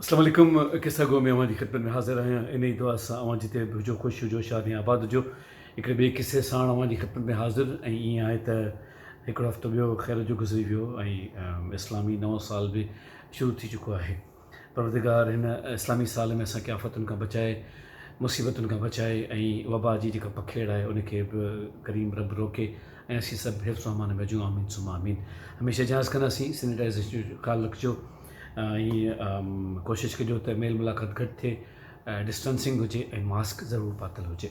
اسلام عليڪم قصه گو ۾ اوهان جي خدمت ۾ حاضر آهيان انهي دعا سان اوهان جتي به هجو خوش هجو شاد ۽ آباد هجو هڪڙي ٻئي قصي ساڻ اوهان جي خدمت ۾ حاضر ۽ ائين آهي ته هڪڙو هفتو ٻيو خير جو گذري ويو ۽ اسلامي نئون سال به شروع ٿي چڪو آهي پروردگار هن اسلامي سال ۾ اسان کي آفتن کان بچائي مصيبتن کان بچائي ۽ وبا جي جيڪا پکيڙ آهي ان کي به ڪريم رب روڪي ۽ اسين سڀ حفظ و امان ۾ هجون آمين ثم آمين هميشه جهاز ڪنداسين سينيٽائزيشن جو خيال رکجو ۽ ڪوشش ڪجو ته ميل ملاقات گهٽ ٿئي ڊسٽنسنگ هجي ۽ ماسڪ ضرور پاتل هجي.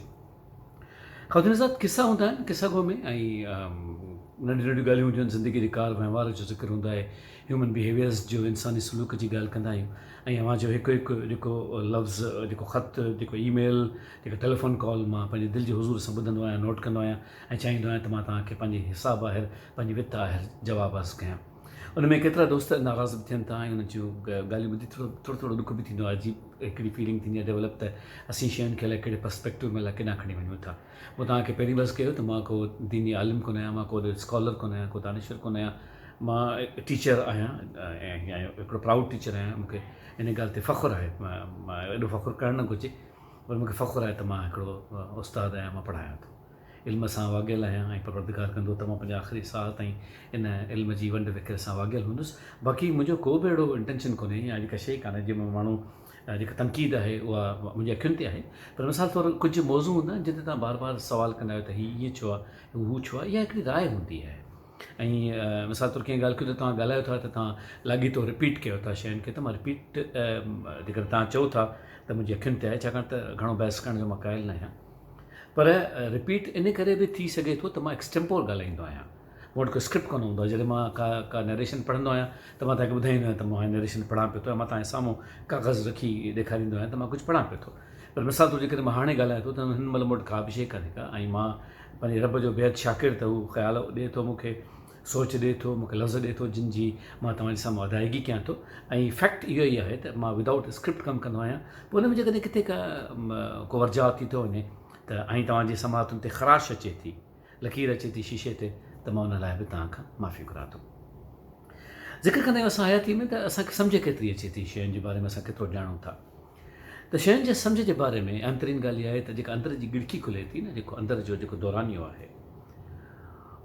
خواتين حضرات قصا هوندا آهن قصا گو ۾ ۽ ننڍيون ننڍيون ڳالهيون هونديون آهن زندگي جي ڪار وهنوار جو ذڪر هوندو آهي هيومن بيهيويئرز جو انساني سلوڪ جي ڳالهه ڪندا آهيون ۽ اوهان جو هڪ هڪ جيڪو لفظ جيڪو خط جيڪو اي ميل جيڪا ٽيليفون ڪال مان پنهنجي دل جي حضور سان ٻڌندو آهيان نوٽ ڪندو آهيان ۽ چاهيندو آهيان ته مان توهان کي پنهنجي حساب آهر پنهنجي وت آهر جواب عرض ڪيان ان ۾ ڪيترا دوست ناراض به ٿين ٿا ۽ انهن جون ڳالهيون ٻڌي ٿورو ٿورو ٿورو ڏک به ٿيندو آهي عجيب هڪڙي فيلنگ ٿيندي آهي ڊيولپ ته اسين شين کي الائي ڪهڙي پرسپيڪٽو ۾ الائي ڪيڏانهن کڻي وڃون ٿا. مون توهان کي پهرين به عرض ڪيو ته مان ڪو ديني عالم ڪونه آهيان مان ڪو اسڪالر ڪونه آهيان ڪو دانشور ڪونه آهيان مان ٽيچر آهيان ۽ هڪڙو پرائوڊ ٽيچر آهيان مون کي ان ڳالهه تي فخر آهي مان ايڏو فخر ڪرڻ نه گهرجي پر مون کي فخر آهي ته مان هڪڙو استاد آهيان مان پڙهايان ٿو. علم سان واڳيل آهيان ۽ پروردگار ڪندو ته مان پنهنجي آخري ساهه تائين ان علم جي ونڊ وکر سان واڳيل هوندس. باقي منهنجو ڪو به اهڙو انٽينشن ڪونهي يا اهڙي ڪا شيء ڪانهي جنهن ۾ ماڻهو جيڪا تنقيد آهي اها منهنجي اکين تي آهي پر مثال طور ڪجهه موضوع هوندا آهن جن تي توهان بار بار سوال ڪندا آهيو ته هي ائين ڇو آهي هو ڇو آهي اها هڪڙي راء هوندي آهي ۽ مثال طور ڪنهن ڳالهه ڪئي ته توهان ڳالهايو ٿا ته توهان لاڳيتو رپيٽ ڪيو ٿا شين کي ته مان رپيٽ جيڪڏهن توهان چئو ٿا ته منهنجي اکين تي آهي ڇاڪاڻ ته گهڻو بحث ڪرڻ جو مان قائل نه آهيان. پر رپيٽ ان ڪري به ٿي سگهي ٿو ته مان ايڪسٽيمپور ڳالهائيندو آهيان. مون وٽ ڪو اسڪرپٽ ڪونه هوندو آهي. جڏهن مان ڪا ڪا نريشن پڙهندو آهيان ته مان توهان کي ٻڌائيندو آهيان ته مان هي نريشن پڙهان پيو ٿو ۽ مان توهان جي سامهون ڪاغذ رکي ڏيکاريندو آهيان ته مان ڪجهه پڙهان پيو ٿو. پر مثال طور جيڪڏهن مان هاڻي ڳالهايان ٿو ته هن مهل مون وٽ ڪا به شيء ڪانهي ڪا ۽ مان پنهنجي رب جو بيحد شاڪر ته هو خيال ڏئي ٿو مون کي سوچ ڏئي ٿو، مون کي لفظ ڏئي ٿو جن جي مان توهان جي سامهون ادائگي ڪيان ٿو ۽ فيڪٽ اهو ئي آهي ته مان ودائوٽ اسڪرپٽ ڪم ڪندو آهيان پوء ان ۾ جيڪڏهن ڪٿي ڪا ڪو ورجاء ٿي ٿو وڃي ته ۽ توهان جي سماعتن تي خراش اچي ٿي لڪير اچي ٿي شيشي تي ته مان ان لاء به توهان کان معافي گهران ٿو. ذڪر ڪندا آهيون اسان حياتي ۾ ته اسان کي سمجهه ڪيتري اچي ٿي شين جي باري ۾ اسان ڪيترو ڄاڻون ٿا ته شين جي سمجهه جي باري ۾ اهم ترين ڳالهه اها آهي ته جيڪا اندر جي ڳڙکي کلي ٿي نه جيڪو اندر جو جيڪو دورانيو آهي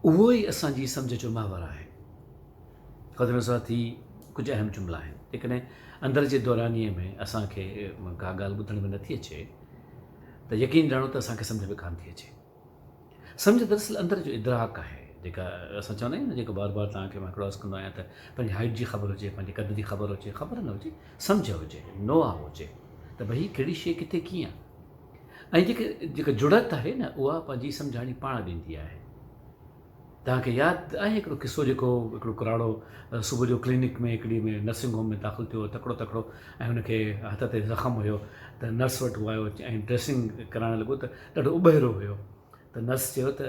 اهو ئي اسان جي سمجهه جو محور آهي. قدر سان ٿي ڪجهه اهم جملا آهن. جيڪڏهن اندر جي دورانيي ۾ اسان کي ڪا ڳالهه ٻڌڻ ۾ نٿي اچي ته يقين ڄاڻو ته اسان کي سمجهه به ڪانه ٿي اچي. سمجهه دراصل اندر جو ادراڪ آهي. جيڪا اسان چوندا آهيون نه جيڪو بار بار توهان کي مان هڪڙو عرض ڪندو آهيان ته پنهنجي هائيٽ جي خبر هجي، پنهنجي قد جي خبر هجي، خبر نه هجي، سمجهه هجي، نوآ هجي ته ڀئي ڪهڙي شيء ڪٿي ڪيئن آهي. ۽ جيڪي جيڪا جڙت آهي نه اها پنهنجي سمجهاڻي پاڻ ڏيندي آهي. توهان کي ياد آهي هڪڙو قصو جيڪو هڪڙو ڪراڙو صبح جو ڪلينڪ ۾ هڪڙي ۾ نرسنگ هوم ۾ داخل ٿيو تڪڙو تڪڙو ۽ هن کي هٿ تي زخم هيو ته نرس وٽ هو آيو ۽ ڊريسنگ ڪرائڻ لڳو ته ڏاڍو اٻهرو هيو ته نرس چيو ته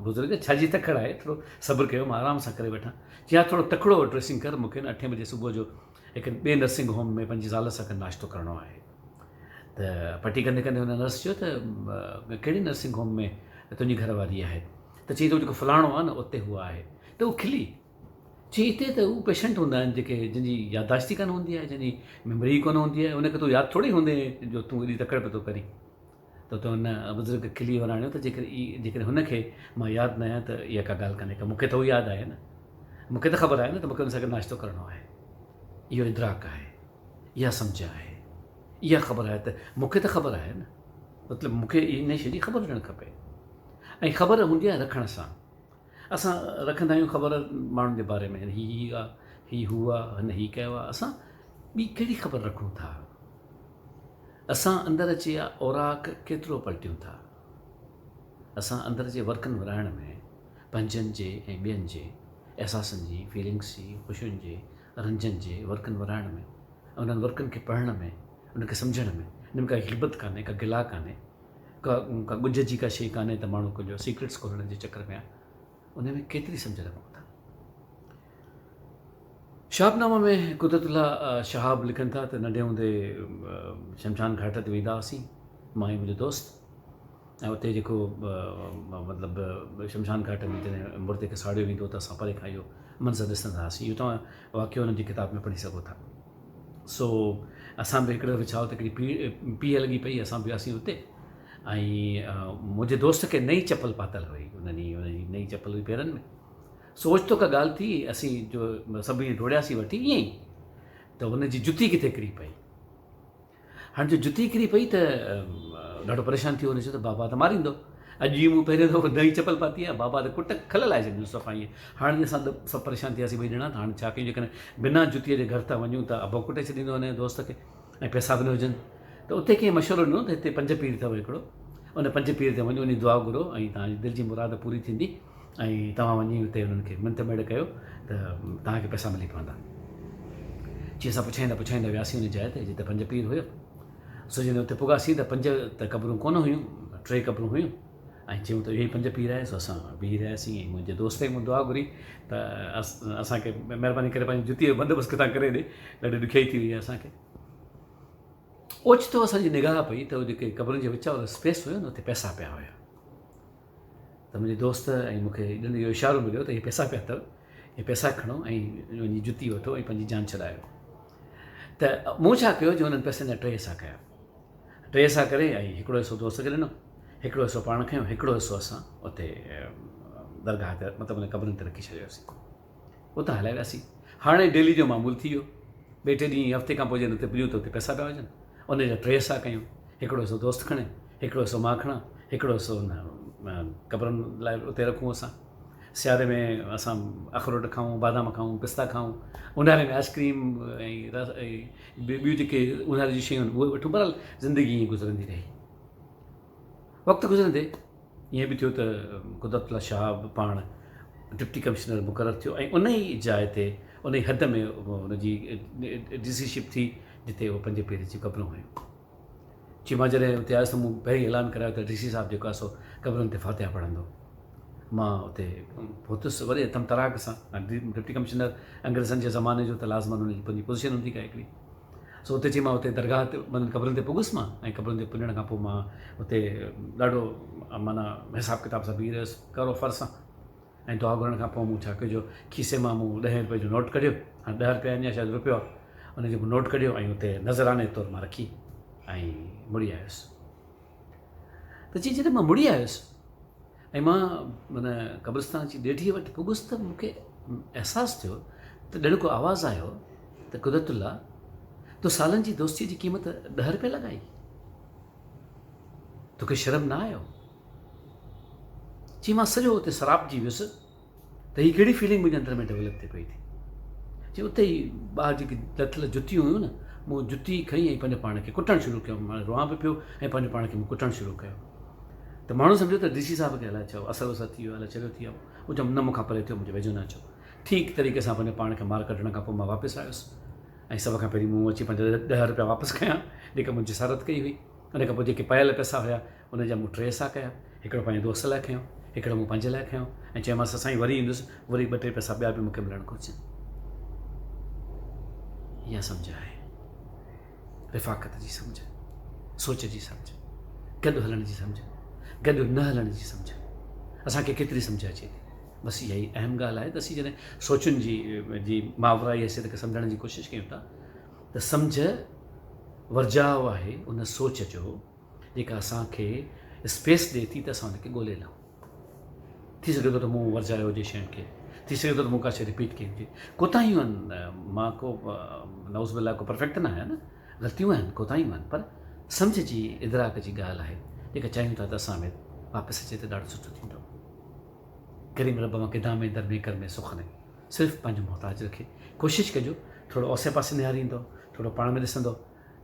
بزرگ ڇا جي تڪڙ آهي ٿورو صبر ڪيو مان آرام سان ڪري وٺان چي ها ٿورو تڪڙو ڊريسنگ ڪر مون کي نه اٺين بجي صبح جو هڪ ٻئي نرسنگ هوم ۾ پنهنجي زال سان گڏ ناشتو ڪرڻو آهي ته پٽي ڪندي ڪندي هن نرس چيو ته ڪهڙي نرسنگ هوم ۾ تنهنجي گهر واري آهي ته چئي ٿو جيڪو فلاڻو آهي نه اتي هو آهي ته هو کلي چئي اتي ته هو پيشنٽ هوندا آهن جيڪي جن جي ياداشت ئي ڪانه هوندي آهي جن جي ميموري ئي ڪونه هوندي آهي ان کي تون ياد ٿوري هوندي جو تون ايڏي تڪڙ پيو ٿو ڪرين ته اتي هن بزرگ کلي وراڻيو ته جيڪڏهن هن کي مان ياد نه آهيان ته اها ڪا ڳالهه ڪانهي ڪا مون کي ته هو ياد آهي نه مون کي ته خبر آهي نه ته مون کي هن سان گڏ ناشتو ڪرڻو آهي. اهو ادراڪ آهي، اها سمجهه آهي، اها خبر آهي ته مون کي ته خبر آهي نه مطلب مون کي ان شيء جي خبر هجڻ کپي ۽ خبر هوندي آهي رکڻ سان. اسان رکندا آهيون خبر ماڻهن جي باري ۾ هي هي آ، هي هو آ، هن هي ڪيو آ، اسان ٻي ڪهڙي خبر رکون ٿا؟ اسان اندر جي اوراق ڪيترو پلٽيون ٿا؟ اسان اندر جي ورقن ورائڻ ۾ پنهنجن جي ۽ ٻين جي احساسن جي، فيلنگس جي، خوشين جي، رنجن جي ورقن ورائڻ ۾ ۽ انهن ورقن کي پڙهڻ ۾، انهن کي سمجهڻ ۾ ان ۾ ڪا غيبت ڪانهي، ڪا گلا ڪانهي، ڪا ڪا ڳجهه جي ڪا شيء ڪانهي ته ماڻهو ڪنهن جو سيڪريٽس کولڻ جي چڪر ۾ آهي. ان ۾ ڪيتري سمجهه رکون ٿا؟ شهاب نامه ۾ قدرت الله شهاب لکن ٿا ته ننڍي هوندي شمشان گهاٽ تي ويندا هئاسين مان ۽ منهنجو دوست ۽ اتي جيڪو مطلب شمشان گهاٽ ۾ جڏهن مردي کي ساڙيو ويندو ته اسان پري کان اهو منظر ڏسندا هئاسين اهو توهان واقعو انهن جي ڪتاب ۾ پڙهي سگهو ٿا. سو اسان به هڪڙي دفعي ڇا هو ته هڪڙي پيهه لڳي پئي اسان به وياسين اتي ۽ منهنجي دوست کي نئين چپل پاتل هئي ان ڏينهن ان جي نئين چپل هئي پيرن ۾ سو اوچتو ڪا ڳالهه ٿي اسين جو سڀ ائين ڊوڙياسين وٺي ائين ئي ته هن جي جتي ڪٿي ڪري پئي هاڻ جو جتي ڪري پئي ته ڏاڍو پريشان ٿي ويو. هن چيو ته بابا ته ماريندو. اڄ ئي مون پهريون دفعو نئين چپل پاتي آهي. بابا ته ڪٽ کل لائي ڇڏيندو صفا ائين. هاڻ جي اسان سڀ پريشان ٿي وياسين ٻئي ڄڻا ته هاڻ ڇا ڪيون جيڪڏهن بنا جتيء جي گهر ٿا وڃون ته ابو ڪٽي ڇڏيندو هن دوست کي ۽ پئسا به نه هجن. ته اتي ڪنهن مشورو ڏنو ته هتي پنج پير اٿو هڪڙو ان پنج پير تي وڃو وڃي دعا گهرو ۽ توهان جي دل جي مراد پوري ٿيندي. ۽ توهان وڃي اتي انهن کي منٿ ميڙ ڪيو ته توهان کي پئسا ملي پوندا. چي اسان پڇائيندا پڇائيندا وياسين ان جاء تي جتي پنج پير هيو. سو جڏهن اتي پڳاسين ته پنج ته قبرون ڪونه هيون، ٽي قبرون هيون ۽ چيون ته اهي ئي پنج پير آهي. سو اسان بيهي رهياسين ۽ منهنجي دوست کي مون دعا گهري ته اسان کي مهرباني ڪري پنهنجي جتيء جو بندوبست ڪٿان ڪري ڏي، ڏاڍي ڏکيائي ٿي وئي آهي اسان کي. اوچتو اسان جي نگاهه پئي ته جيڪي قبرن جي وچ وارو اسپيس هيو نه اتي پئسا پيا هيا. ته منهنجي دوست ۽ مون کي ڄڻ اهو اشارو مليو ته اهي پئسا پيا اٿو، اهي پئسا کڻو ۽ وڃي جتي وٺو ۽ پنهنجي جان ڇڏايو. ته مون ڇا ڪيو جو انهن پئسن جا ٽي حصا ڪيا. ٽي حصا ڪري ۽ هڪڙو حصو دوست کي ڏنو، هڪڙو حصو پاڻ کنيو، هڪڙو حصو اسان اتي درگاهه تي مطلب ان قبرن تي رکي ڇڏيوسين. اتان هليا وياسين. هاڻي ڊيلي جو معمول ٿي ويو. ٻئي ٽئين ڏينهن هفتي کان پوء جڏهن اتي پڄون ته اتي پئسا پيا هجن. ان جا ٽي حصا ڪيون. هڪڙو حصو دوست کڻي، هڪڙو حصو مان کڻان، هڪڙو حصو ان قبرن لاء اتي رکون اسان. سياري ۾ اسان اخروٽ کائون، بادام کائون، پستا کائون. اونهاري ۾ آئس ڪريم ۽ ٻيون جيڪي اونهاري جون شيون آهن اهي وٺون. بهرحال زندگي ائين گذرندي رهي. وقت گذرندي ائين به ٿيو ته قدرت الله شاهه به پاڻ ڊپٽي ڪمشنر مقرر ٿيو ۽ ان ئي جاء تي ان ئي حد ۾ ان جي ڊي سي شپ ٿي جتي اهو پنج پير جون قبرون هيون. چي مان جڏهن اتي آيس ته مون پهرين اعلان ڪرايو ته ڊي سي صاحب جيڪو آهي سو قبرن تي فاتحه پڙهندو. مان اتي پهتس وڏي طمطراق سان ڊپٽي ڪمشنر انگريزن جي زماني جو ته لازمن ان جي پنهنجي پوزيشن هوندي ڪا هڪڙي. سو اتي چي مان اتي درگاهه تي معنيٰ قبرن تي پڳس مان ۽ قبرن تي پڄڻ کان پوء مان اتي ڏاڍو معنيٰ حساب ڪتاب سان بيهي رهيس ڪرو فر سان ۽ دعا گهرڻ کان پوء مون ڇا ڪيو جو کيسي مان مون ڏهين روپئي جو نوٽ ڪڍيو هاڻي ڏهه روپيا آهن يا شايد روپيو آهي ان جو مون نوٽ ڪڍيو ۽ اتي نذراني طور مان رکي ۽ مڙي آيس ته چي جڏهن مان مڙي آيس ۽ مان معنيٰ قبرستان جي ڏيڍيء وٽ پڳس ته مون کي احساس ٿيو ته ڄڻ ڪو آواز آيو ته قدرت الله تو سالن جي دوستيء جي قيمت ڏهه روپيا لڳائي؟ توکي شرم نه آيو؟ چي مان سڄو اتي سراپجي ويس ته هي ڪهڙي فيلنگ منهنجي اندر ۾ ڊولپ ٿي پئي ٿي. چي اتي ئي ٻاهر جيڪي لٿل جتيون هيون نه مون جتي کنئي ۽ پنهنجو پاڻ کي ڪٽڻ شروع ڪيو. مان روئان به پيو ۽ پنهنجو پاڻ کي مون ڪٽڻ شروع ڪيو ته ماڻهن سمجهيو ته ڊي سي صاحب کي الائي ڇا اثر وثر ٿي ويو الائي چريو ٿي ويو آهي. مون چيو نه مون کان پري ٿيو منهنجي ويجهو نه اچو. ٺيڪ طريقي سان پنهنجو پاڻ کي مار ڪڍڻ کان پوء مان واپس آيس ۽ سڀ کان پهرين مون اچي پنهنجا ڏهه روپيا واپس کنيا جيڪا مون جسارت ڪئي هئي. ان کان پوء جيڪي پيل پئسا هيا ان جا مون ٽي حصا ڪيا، هڪڙو پنهنجي دوست لاء کنيو، هڪڙو مون پنهنجي لاء کنيو ۽ چيومانس ته سائين وري ايندس، وري ٻه ٽي پئسا ٻيا به مون کي ملڻ گهرجن. اها سمجهه آهي رفاقت جي سمجهه، سوچ جي سمجهه، گڏ هلڻ جي سمجهه، گڏ نه هلڻ جي سمجهه. اسان کي ڪيتري سمجهه اچي ٿي؟ بس اها ئي اهم ڳالهه آهي ته اسين جڏهن سوچن جي جي ماورائي حيثيت کي سمجهڻ جي ڪوشش ڪيون ٿا ته سمجهه ورجاء آهي ان سوچ جو جيڪا اسان کي اسپيس ڏئي ٿي ته اسان ان کي ڳولي لهون. ٿي سگهي ٿو ته مون ورجايو هجي شين کي، ٿي سگهي ٿو ته مون ڪا شيء رپيٽ ڪئي هجي. ڪوتاهيون آهن، مان ڪو نعوذ بالله ڪو پرفيڪٽ ته نه آهيان نه، غلطيون آهن، ڪوتاهيون آهن، پر سمجهه جي ادراڪ جي ڳالهه آهي، جيڪا چاهيون ٿا ته اسان ۾ واپس اچي ته ڏاڍو سٺو ٿيندو. ڪريم رب مان گدا ۾ در ۾ ڪر ۾ سخن صرف پنهنجو محتاج رکي. ڪوشش ڪجو ٿورو اوسي پاسي نهاريندو، ٿورو پاڻ ۾ ڏسندو.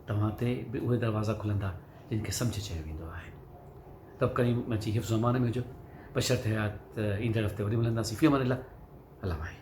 توهان تي به اهي دروازا کلندا جن کي سمجهه چيو ويندو آهي. رب ڪريم جي حفظ و امان ۾ هجو. بشرط حيات ايندڙ هفتي وري ملنداسين. في امان الله. الله واهي.